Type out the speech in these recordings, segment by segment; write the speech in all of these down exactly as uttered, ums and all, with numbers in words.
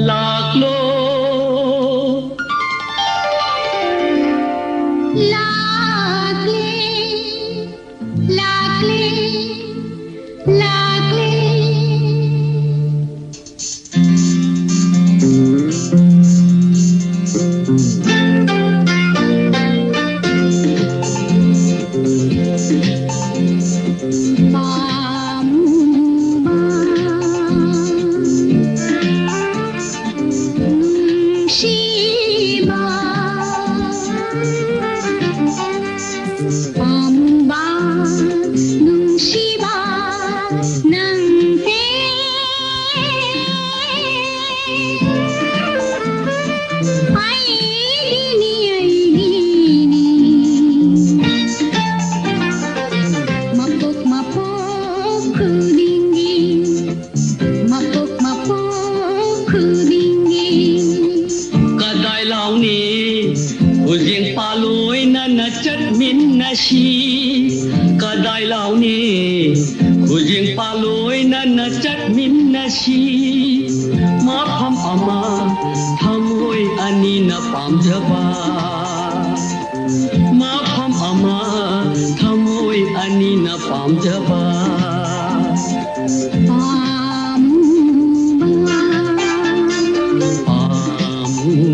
ꯂꯥꯛꯂꯣ, ꯂꯥꯛꯂꯦ, ꯂꯥꯛꯂꯦ, ꯂꯥꯛꯂꯦ꯫ ꯄꯥꯝꯃꯨꯕ ꯅꯨꯡꯁꯤꯕ, ꯄꯥꯝꯃꯨꯕ ꯅꯨꯡꯁꯤꯕ ꯅꯪꯁꯦ ꯑꯩꯒꯤꯅꯤ, ꯑꯩꯒꯤꯅꯤ꯫ ꯃꯄꯣꯛ ꯃꯄꯣꯛ ꯈꯨꯗꯤꯡꯒꯤ, ꯃꯄꯣꯛ ꯃꯄꯣꯛ ꯈꯨꯗꯤꯡꯒꯤ꯫ ꯀꯗꯥꯏ ꯂꯥꯎꯅꯤ ꯈꯨꯖꯦꯡ ꯄꯥꯜꯂꯣꯏꯅꯅ ꯆꯠꯃꯤꯟꯅꯁꯤ? ꯀꯗꯥꯏ ꯂꯥꯎꯅꯤ ꯈꯨꯖꯦꯡ ꯄꯥꯜꯂꯣꯏꯅꯅ ꯆꯠꯃꯤꯟꯅꯁꯤ? ꯃꯐꯝ ꯑꯃ ꯊꯃꯣꯏ ꯑꯅꯤꯅ ꯄꯥꯝꯖꯕ, ꯃꯐꯝ ꯑꯃ ꯊꯃꯣꯏ ꯑꯅꯤꯅ ꯄꯥꯝꯖꯕ꯫ ꯄꯥꯝꯃꯨꯕ ꯄꯥꯝꯃꯨꯕꯤ꯫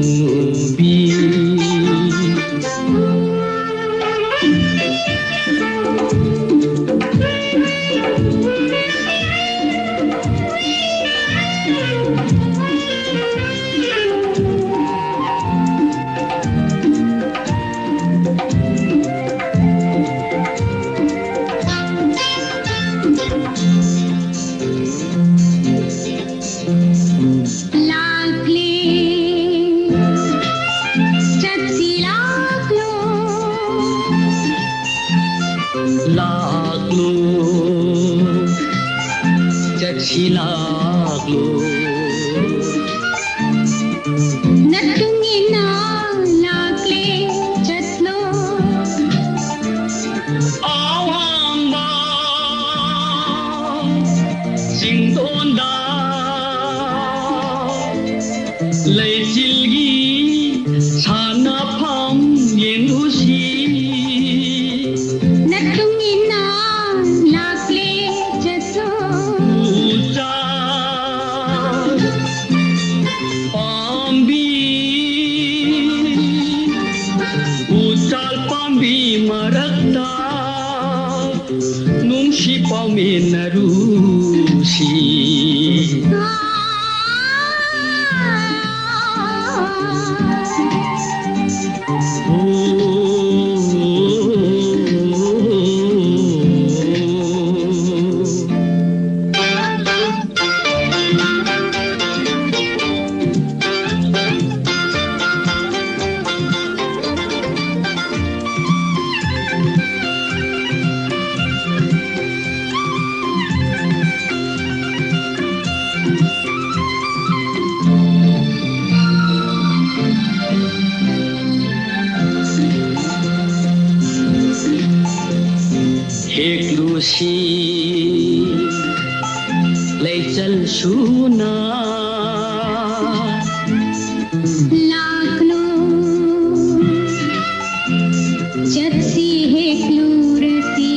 ꯂꯥꯛꯂꯦ, ꯆꯠꯁꯤ ꯂꯥꯛꯂꯣ꯫ ꯂꯥꯛꯂꯣ, ꯆꯠꯁꯤ ꯂꯥꯛꯂꯣ꯫ ꯅꯇꯨꯡ ꯏꯟꯅ ꯂꯥꯛꯂꯦ, ꯆꯠꯂꯣ꯫ ꯑꯋꯥꯡꯕ ꯆꯤꯡꯗꯣꯟꯗ ꯂꯩꯆꯤꯜꯒꯤ ꯁꯥꯟꯅꯐꯝ ꯌꯦꯡꯉꯨꯁꯤ꯫ ꯅꯇꯨꯡ ꯏꯟꯅ ꯂꯥꯛꯂꯦ ꯆꯠꯂꯣ꯫ ꯎꯆꯥꯜ ꯄꯥꯝꯕꯤ, ꯎꯆꯥꯜ ꯄꯥꯝꯕꯤ ꯃꯔꯛꯇ ꯅꯨꯡꯁꯤ ꯄꯥꯎꯃꯤꯟꯅꯔꯨꯁꯤ꯫ ꯍꯦꯛꯂꯨꯁꯤ ꯂꯩꯆꯜ ꯁꯨꯅ꯫ ꯂꯥꯛꯂꯣ ꯆꯠꯁꯤ ꯍꯦꯛꯂꯨꯔꯁꯤ꯫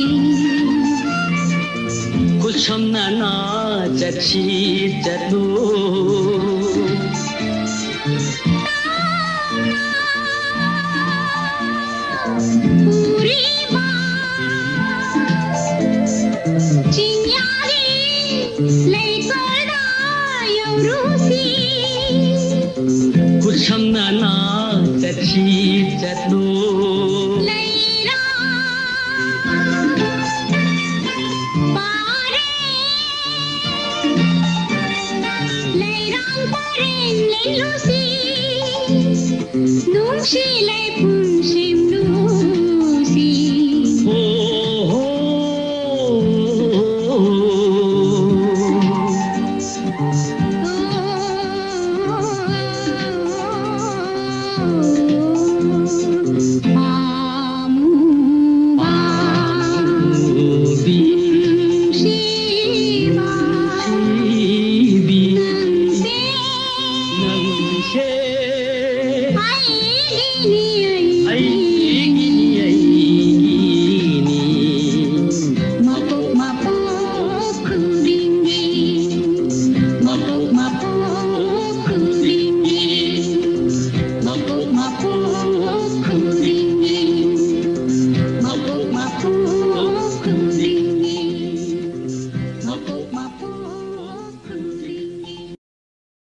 ꯈꯨꯠꯁꯝꯅꯅ ꯆꯠꯁꯤ ꯆꯠꯂꯨ꯫ ꯎꯔꯤꯕ ꯆꯤꯡꯌꯥꯒꯤ ꯂꯩꯀꯣꯜꯗ ꯌꯧꯔꯨꯁꯤ꯫ ꯈꯨꯠꯁꯝꯅꯅ ꯆꯠꯁꯤ ꯆꯠꯂꯨ꯫ ꯂꯩꯔꯥꯡ ꯄꯔꯦꯡ, ꯂꯩꯔꯥꯡ ꯄꯔꯦꯡ ꯂꯦꯡꯂꯨꯁꯤ꯫ ꯅꯨꯡꯁꯤ ꯂꯩ